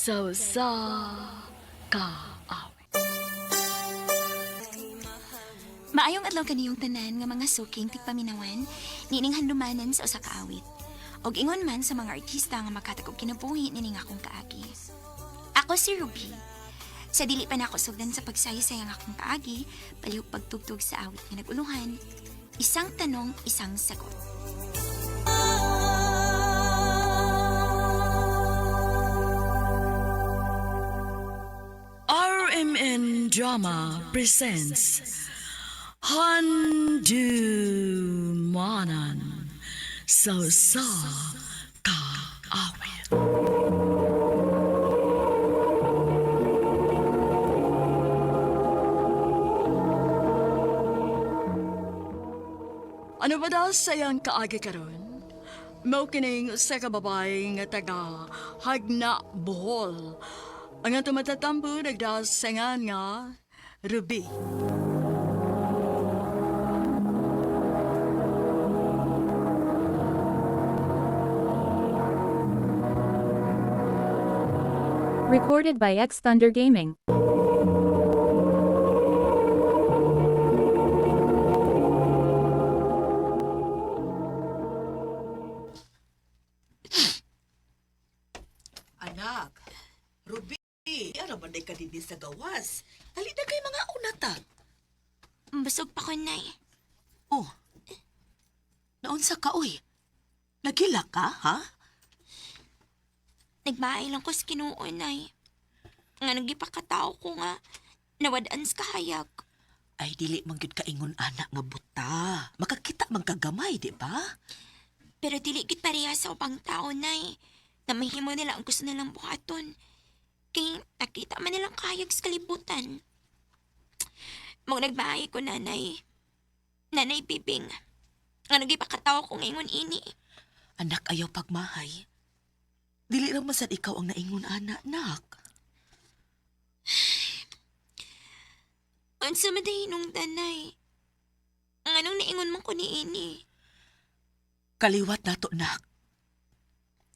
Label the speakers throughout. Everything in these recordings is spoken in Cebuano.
Speaker 1: Sa usa ka awit.
Speaker 2: Maayong adlaw kaniyong tanan nga mga suking tigpaminawan, niining handumanan sa usa ka awit. Og ingon man sa mga artista nga makatag og kinabuhi nining akong kaagi. Ako si Ruby. Sa dili pa nako sugdan sa pagsaysay ang akong kaagi, palihog pagtugtog sa awit nga naguluhan. Isang tanong, isang sagot.
Speaker 1: RMN Drama presents Handumanan sa usa ka awit. Ano ba daw sayang kaagi karon? Mao kining usa ka babae nga taga Hagna, Bohol. Ang ato matatampo nagdasangan nga Ruby.
Speaker 3: Recorded by X Thunder Gaming.
Speaker 4: Anak, Ruby, ano man day ka dinhi sa gawas? Dali na kay mga unata.
Speaker 2: Busog pa ko, Nay.
Speaker 4: Oh, naunsa ka, oy? Nagila ka, ha?
Speaker 2: Nagmaay lang ko sa Ginoo, Nay. Nga nagipakatao ko nga nawad-an sa kahayag.
Speaker 4: Ay, dili man gyud kaingon anak nga buta. Makakita man kagamay, di ba?
Speaker 2: Pero dili gid pareha sa ubang tao, Nay. Na mahimo nila ang gusto nilang buhaton. Kay nakita man nilang kahayag sa kalibutan. Mong nagbahay ko, Nanay. Nanay Bibing. Nga nagipakatao ko ngayon ini.
Speaker 4: Anak, ayaw pagmahay. Dili ra man sad ikaw ang naingon anak, nak.
Speaker 2: Unsa man dahi nung tanay. Ang anong naingon mo ko ni ini.
Speaker 4: Kaliwat nato, nak.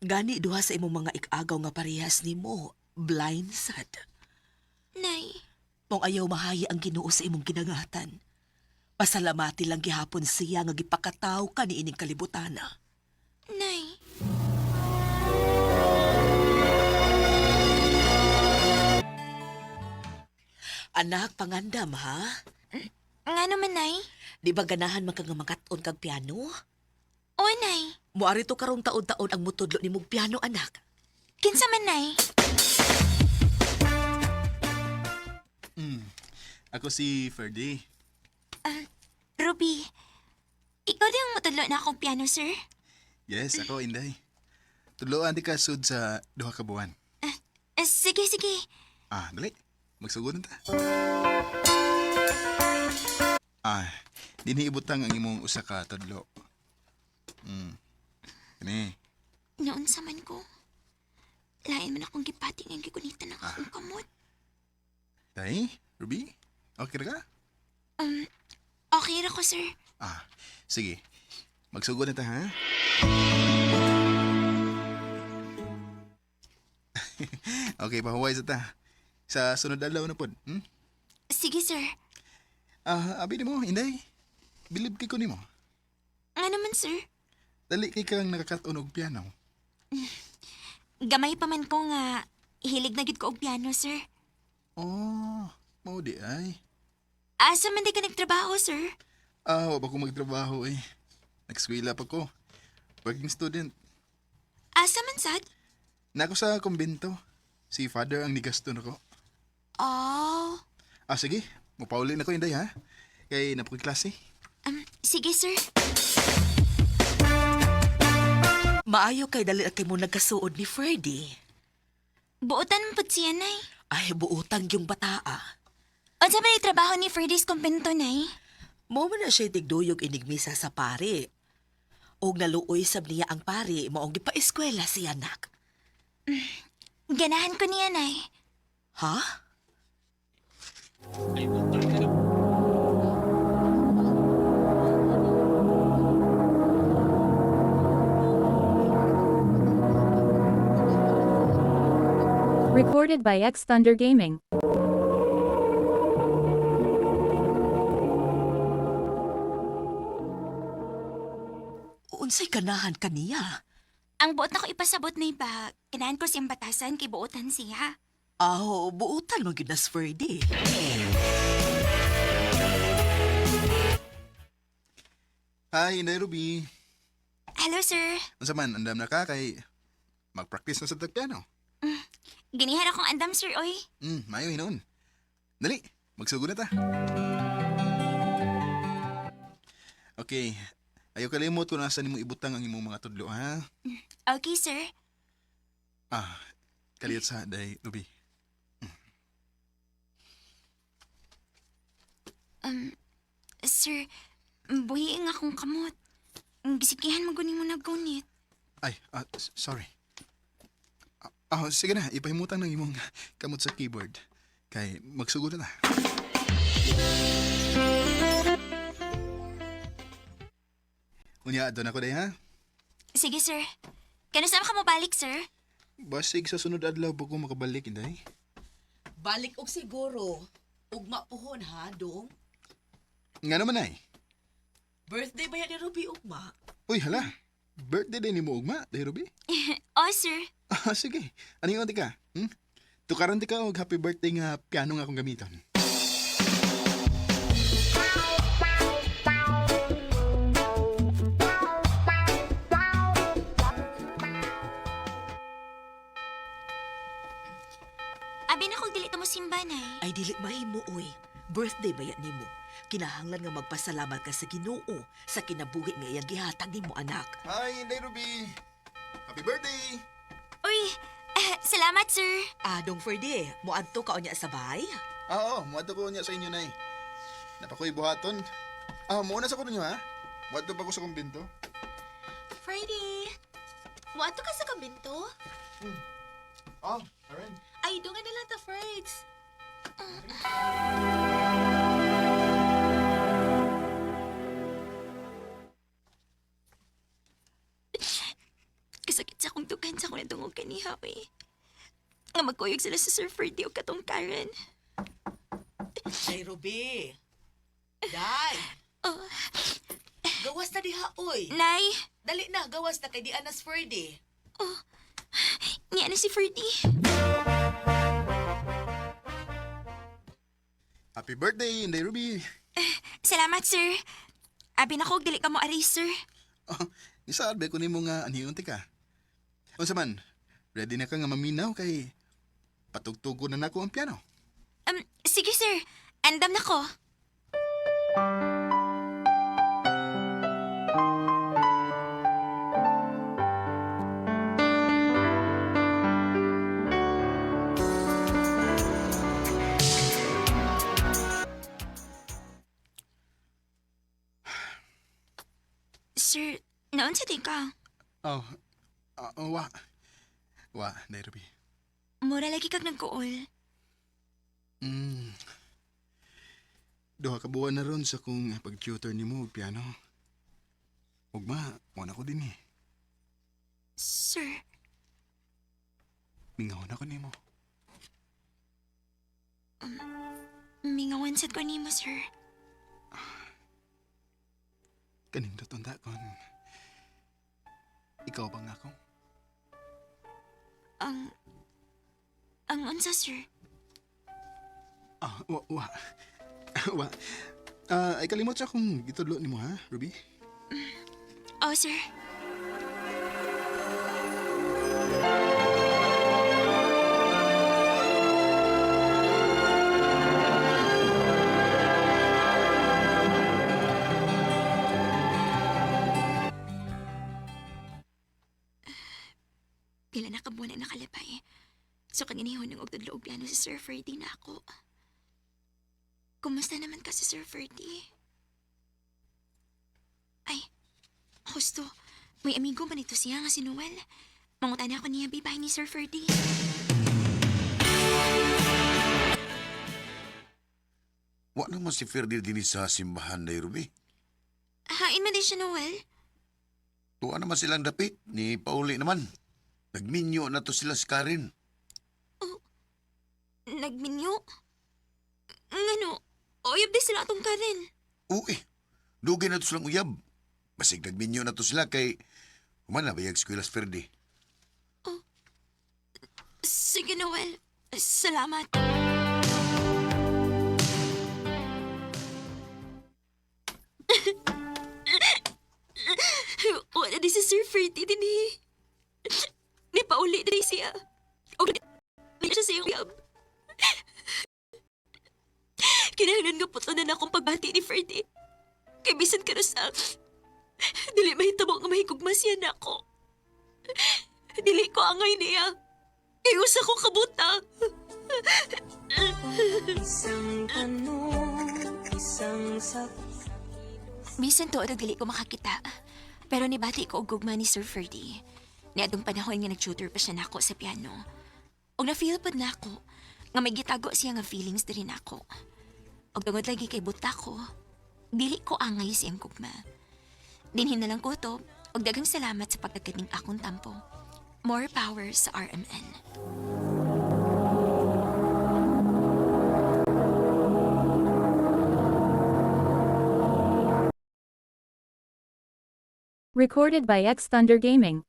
Speaker 4: Gani duha sa imong mga ikagaw nga parehas nimo, blind sad.
Speaker 2: Nay,
Speaker 4: Mong ayaw mahaya ang Ginoo sa imong ginangatan. Pasalamati lang gihapon siya nga gipakataw ka niining kalibutana.
Speaker 2: Nay.
Speaker 4: Anak, pangandam ha?
Speaker 2: Nga naman, Nay.
Speaker 4: Di ba ganahan man ka nga makat-on kag piano?
Speaker 2: O, Nay.
Speaker 4: Muari to karong taon-taon ang mutudlo ni mong piano, anak.
Speaker 2: Kinsa man, Nay.
Speaker 5: Ako si Ferdy.
Speaker 2: Ruby, ikaw din ang mutudlo na akong piano, sir.
Speaker 5: Yes, ako Inday. Tudloan di ka sud sa duha ka buwan.
Speaker 2: Eh, sige, sige.
Speaker 5: Ah, dali. Magsugod na ta. Ah, dinhi ibutang ang imong usa ka tudlo. Kani.
Speaker 2: Noon sa man ko. Lain man akong gipati nga gigunitan ng akong kamot.
Speaker 5: Day, Ruby. Okay ra ka?
Speaker 2: Okay ra ko, sir.
Speaker 5: Ah, sige. Magsugod na ta ha. Okay, pahuway sa ta. Sa sunod adlaw na pod. Hmm?
Speaker 2: Sige, sir.
Speaker 5: Ah, abi nimo, Inday. Bilib kay ko nimo.
Speaker 2: Nga naman, sir.
Speaker 5: Dali kay kang nakakat-on og piano.
Speaker 2: Gamay pa man ko nga hilig na gid ko og piano, sir.
Speaker 5: Oh, mao di ay.
Speaker 2: Asa man di ka nagtrabaho, sir?
Speaker 5: Ah, wa pa ko magtrabaho eh. Nagskwela pa ko. Working student.
Speaker 2: Asa man sad?
Speaker 5: Nako sa kumbento. Si father ang nigasto nako.
Speaker 2: Oh.
Speaker 5: Ah, sige. Mupauli na ko Inday ha. Kay napoy klase.
Speaker 2: Sige, sir.
Speaker 4: Maayo kay dali kay mo nagkasuod ni Ferdy.
Speaker 2: Buotan man pud siya, Nay.
Speaker 4: Ay, buutang yung bataa.
Speaker 2: Unsa man ang trabaho ni Ferdy's kumbento, Nay?
Speaker 4: Mo man na siya tigduyog inigmisa sa pare. Og naluoy sab niya ang pare, maong gipa-eskwela si anak.
Speaker 2: Ganahan ko niya, Nay.
Speaker 4: Ha?
Speaker 3: Recorded by X Thunder Gaming.
Speaker 4: Unsay kanahan kaniya?
Speaker 2: Ang buot nako ipasabot na iba, kinahan ko siyang batasan kay buotan siya.
Speaker 4: Aw, buutan man gyud na si Ferdy.
Speaker 5: Hi, Inday Ruby.
Speaker 2: Hello, sir.
Speaker 5: Unsa man, andam na ka kay mag-practice na sa piano.
Speaker 2: Ginihan akong andam, sir, oy.
Speaker 5: Mayo hinuon. Dali, magsugod na ta. Okay. Ayaw kalimot kung asa nimo ibutang ang imong mga tudlo, ha?
Speaker 2: Okay, sir.
Speaker 5: Ah, kaliyot sa day, Ruby.
Speaker 2: Sir, buhi nga akong kamot. Gisikihan mo gunin mo na gunit.
Speaker 5: Ay, sorry. Sige na, ipahimutan ng imong kamot sa keyboard. Kay magsugod na ta. Unya, doon ako day, ha?
Speaker 2: Sige, sir. Kano saan ka mo balik, sir?
Speaker 5: Basig sa sunod adlaw pa ko makabalik, inday.
Speaker 4: Balik og siguro. Ugma puhon ha, dong.
Speaker 5: Nga naman ay.
Speaker 4: Birthday ba yan ni Ruby ugma?
Speaker 5: Uy, hala. Birthday day ni mo ugma, day Ruby.
Speaker 2: Oh, sir.
Speaker 5: Ah, sige. Ano yung ka? Hmm? Tukaran ti ka og happy birthday nga piano nga akong gamiton.
Speaker 2: Abi na kong dili mo simba, nay.
Speaker 4: Ay dili mahimo oy. Birthday ba yan nimo? Kinahanglan nga magpasalamat ka sa Ginoo sa kinabuhi nga iyang gihatag nimo anak.
Speaker 5: Hi, Inday Ruby. Happy birthday!
Speaker 2: Uy, salamat, sir.
Speaker 4: Ah, dong Ferdy, moadto ka unya sa bahay?
Speaker 5: Ah, oo, muadto ko niya sa inyo, Nay. Napakoy buhaton. Ah, muuna sa ko ninyo, ha? Muadto pa ko sa kumbinto.
Speaker 6: Friday! Muadto ka sa kumbinto?
Speaker 5: Oh, alright.
Speaker 6: Ay, doon na lang ta, Ferds.
Speaker 2: Kasakit sa akong dugan sa akong nadungog kaniha, uy. Nga magkuyog sila sa Sir Ferdy o katong Karen.
Speaker 4: Ay, Ruby. Day.
Speaker 2: Oh.
Speaker 4: Gawas na diha, oy.
Speaker 2: Nay,
Speaker 4: Dali na, gawas na kay di anas Ferdy.
Speaker 2: niya na si Ferdy.
Speaker 5: Happy birthday, Inday Ruby.
Speaker 2: Salamat, sir. Abi na ko, dili ka mo ari, sir.
Speaker 5: Oh, nisaad ba ko nimo nga aniyon ti ka? Unsa man, ready na ka nga maminaw kay patugtugo na nako ang piano.
Speaker 2: Sige, sir. Andam na ko. Sir, naon sa ka?
Speaker 5: Oh, wa. Wa, Inday Ruby.
Speaker 2: Mura lagi kag nagkuol.
Speaker 5: Duha ka buwan na ron sa kong pag-tutor nimo og piano. Ugma, mo na ko din eh.
Speaker 2: Sir,
Speaker 5: Mingaw na ko nimo.
Speaker 2: mingawan sad ko nimo, sir.
Speaker 5: Kanindot unta kon. Ikaw ba nga ako?
Speaker 2: Ang... Ang unsa, sir?
Speaker 5: Ah, wa, wa. Wa. Ah, ay kalimot sa akong gitudlo nimo ha, Ruby?
Speaker 2: Oh, sir. Pila na kabuan ang nakalabay. So kaginihon ng ugtudlo og piano si Sir Ferdy na ako. Kumusta naman ka si Sir Ferdy? Ay, husto. May amigo ba nito siya nga si Noel? Mangutan ako niya bibay ni Sir Ferdy.
Speaker 7: Wa naman si Ferdy din sa simbahan na Ruby.
Speaker 2: Hain man din siya, Noel.
Speaker 7: Tuwa naman silang dapit ni Pauli naman. Nagminyo na to sila si Karen.
Speaker 2: Oh, Nagminyo? Ngano? Uyab di sila atong Karen.
Speaker 7: Uy, dugay na to silang uyab. Basig nagminyo na to sila kay human na bayag eskwela si Ferdi.
Speaker 2: Sige, Noel. Salamat. Wala di si Sir Ferdy din eh. Nipauli din siya. O di siya sa iyong yab. Kinahanglan nga puto na akong pagbati ni Ferdy. Kay bisan ka na sa... Dili mahitabo nga mahigugma siya na ako. Dili ko angay niya. Kay usa ko kabuta. Bisan tuod og dili ko makakita. Pero nibati ko og gugma ni Sir Ferdy. Niadtong panahon nga nag-tutor pa siya nako sa piano. Og na-feel pod nako nga may gitago siya nga feelings diri nako. Og tungod lagi kay buta ko, dili ko angay siyang gugma. Dinhin na lang ko to, og daghang salamat sa pagtagad ning akong tampo. More power sa RMN.
Speaker 3: Recorded by X Thunder Gaming.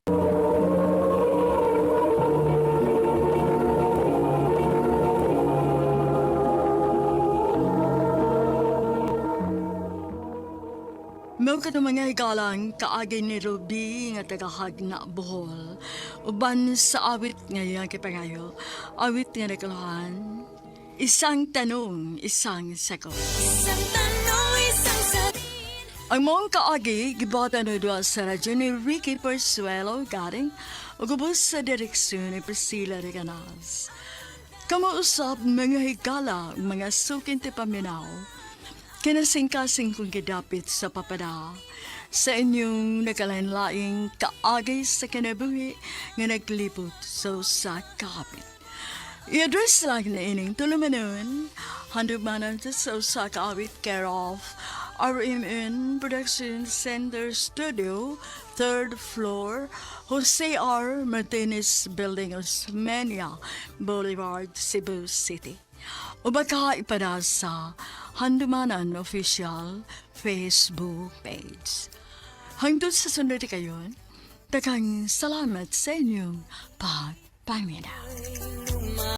Speaker 1: Mao ka mga higalang kaagi ni Ruby nga tagahag na Bohol. Uban sa awit nga iyang kipangayo, awit nga nakalahan. Isang tanong, isang sagot.
Speaker 2: Isang tanong, isang sagot.
Speaker 1: Ang mong kaagi, gibata na doon sa radyo ni Ricky Persuelo Garing, ug ubos sa direksyon ni Priscilla Reganas. Kamausap mga higala, mga sukin ti paminaw, kinasingkasing kong gidapit sa papada, sa inyong nagkalain-laing kaagay sa kinabuhi nga naglibot sa usa ka kapit. I-address lang na ining tulumanon, handumanan sa usa ka awit care of RMN Production Center Studio, third floor, Jose R. Martinez Building, Osmeña Boulevard, Cebu City. O baka ipada sa Handumanan Official Facebook page. Hangtod sa sunod kayon, daghang salamat sa inyong pagpaminaw.